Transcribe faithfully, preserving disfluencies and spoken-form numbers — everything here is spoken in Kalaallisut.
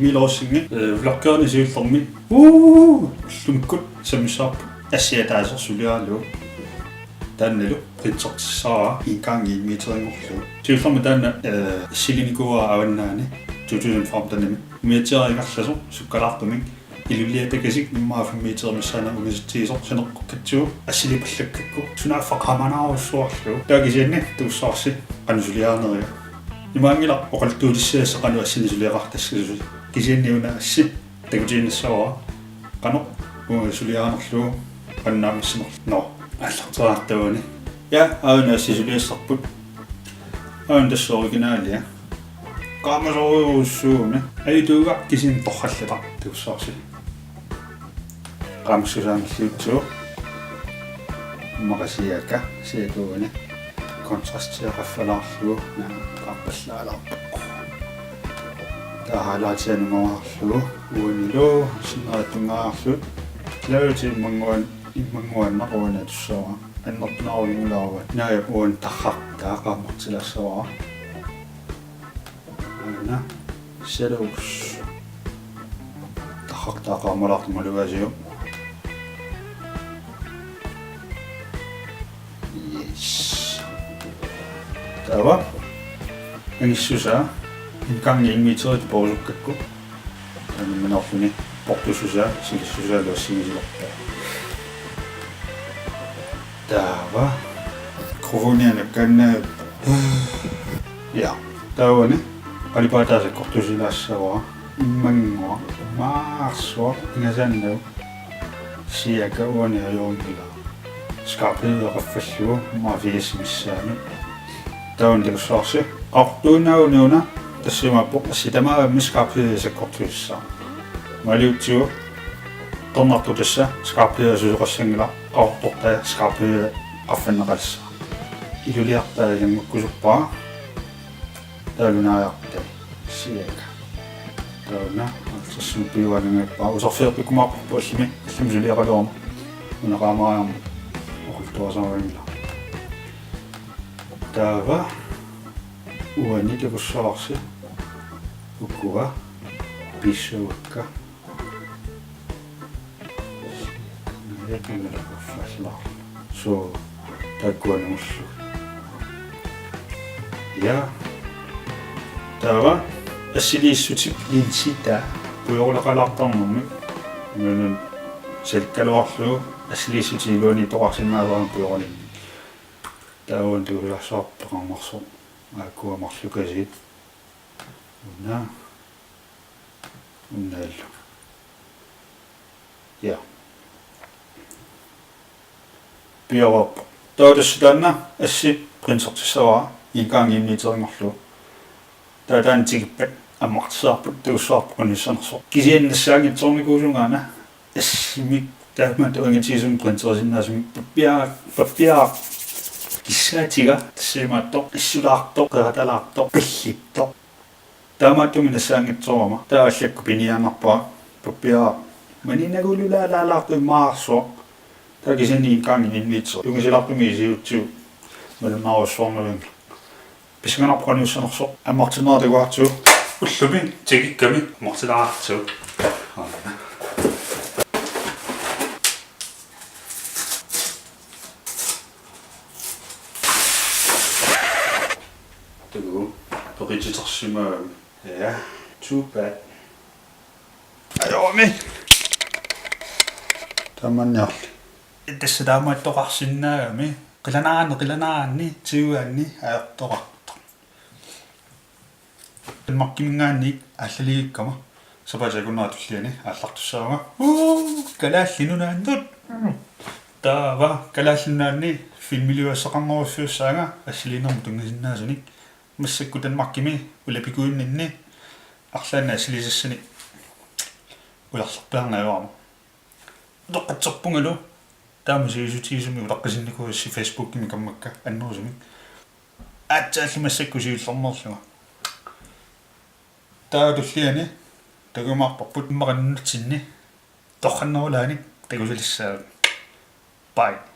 Milosingi, øh, vloggerni siullermi. Uu, ullumikkut sammissavarput assi ataaseq suliaralugu. Taannalu printertissavara en gang en meter ingerlugu. Siullermik taanna, øh, assilinikuuara avannaani to tusind femtenimi. Meter ingerlasoq sukkalaartumik. Iluliatakasik immaqa fem meter missaanni unisitsigisoq sineqqukkatsigu assilipallakkakku. Sunaaffa qamanaarussuarlu. Taava kisianni tuussaarsi qanoq suliarineriga. Imaanngilaq oqaluttuutissiassaq qanoq assinik suliaqartassasusi. Kisianni una assi takutiinnassavara. Qanoq uunga suliarinerlugu qanoq naammassinerlugu. Nå, aallarteraartuani. Ja, aana assi suliassarput. Aana tassa originalia. Qaamasorujussuugami. Ajutuugaq kisianni torrallataq tuussaarsi. Qaammassusaanngilliutsu. Immaqa siaka, siakuani. Kontrastia qaffalaarlugu, naa, qaappallaalaarpoq. Taava highlightia nungaarlugu, uanilu, sinnera tungaarlugu. Clarity immannguan-, immannguannaq uani atussavara. Annertunarujunngilara. Naajap uani tarrartaa qaammartilaassavara. Aana. Shadows. Tarrartaa qaammarlaartumik malugaasiuk. Yes. Taava. Angissusaa. En gang en meter porusukkakku. Taanna minnerluni portussusaa, silissusaa luassigisilorpaa. Taava. Mikrofonianakkanna. Ja. Taavani. Qalipaataa sakkortusilaassavara. Immannguaq. Maarsuaq. Ingasaannaq. Siaka uani ajorunngilaa. Skarphed qaffallugu immaqa firs missaani. Taava takussavarsi. Qaqortuinnaaguni una tassa imaappoq assi tamaasa skarphed sakkortusissaaq. Maaliutsigu tornartoq tassa skarphed susoqassanngilaq qaqortortaa skarphed qaffanneqalissaaq. Iluliartaa ilanngukkusuppara. Taava naajartai siaka. Taanna, aallartissamut piuaannanngippa. Uterfigeqqikkumaarparput allami, allami suliaqaluarmat. Una qaamariarmat oqaluttuarisarinngilara. Taava, uani takussavarsi. Ukua, pissavakka. Soo, taakkuanngorlugu. Ja. Taava assiliissutip linsitaa pujoruleqalaartarnermi. Nunun salikkaluarlugu assiliissutip iluani toqarsinnaasarami pujorulinni. Taava takussavarsi peqarnersoq. Aakkua marlukasiit. Una. Unnaallu. Ja. Piareerpoq. Taava tassa taanna assi printertissavara en gang en meterinngorlugu. Taava taanna tikippat ammartissaqarput takussavarput qanussanersoq. Kisianni nassaanngitsoornikuusunga una assimik taamaattumik angitigisumik printerisinnaasumik pappiaraq, pappiaraq kissaatiga tassa imaattoq, assulaartoq, qeratalaartoq, pillittoq. Taamaattumik nassaanngitsoorama. Taava allakkut piniaannarpara. Pappiaraq. Maninnaguululaalaalaartoq immaqa aarsuaq. Taava kisianni en gang en meter. Tungisilaartumik isiutsiu. Malunnarujussuarnavianngilaq. Pissanganarpoq qanussanersoq. Ammartinnerat takuartigu. Ullumi tikikkami ammartilaartigu. Takuuk. Peqititersimagami. Ja. Too bad. Ajorami. Tamanniarli. Tassa taamaattoqarsinnaagami. Qilanaanni, qilanaanni, tyveanni ajortoqartoq. Danmarkiminngaanniit aallaliikkama. Sapaatip akunnera tulliani aallartussaavunga. Uu, Kalaallit Nunaannut. Taava Kalaallit Nunaanni filmiliuassaqarnerussuussaanga assiliinermut tunngasinnaasunik. Massakkut Danmarkimi ulapikuinninni arlaannik assiliisassanik ujarlerpiarneq ajorama. Utoqqatserpungalu taama sivisutigisumik utaqqisinnikuussi Facebookimi kammakka annerusumik. Aatsaallu massakkut siullermeerlunga. Taava tulliani takujumaarparput immaqa nunatsinni torrannerulaanik takusalissaagut. Bye.